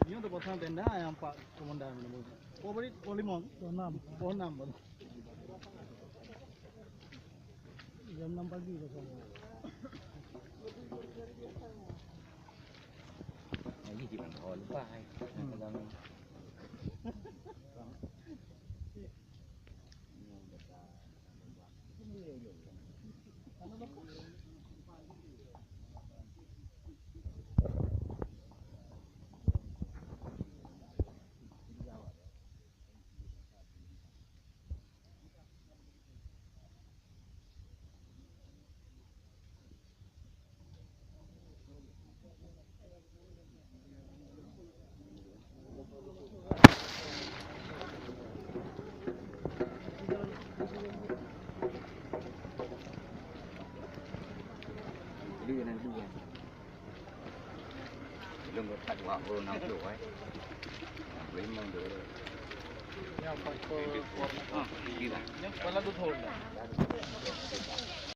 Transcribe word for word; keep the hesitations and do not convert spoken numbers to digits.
Nyoe tu pasang tenda nyang Pak Komandan. Oh, beri, oh, limong. Oh, enam. Oh, enam baru. Jam enam pagi kosong. Lagi di mana? Oh, lupa, hai. Hmm. Lheuh nan lheuh, eh. Lheuh geupat dua puluh enam puluh, eh. Enam puluh lima dulu. Nyoe empat puluh. Ah, gila. Nyoe kepala dua tahun dah.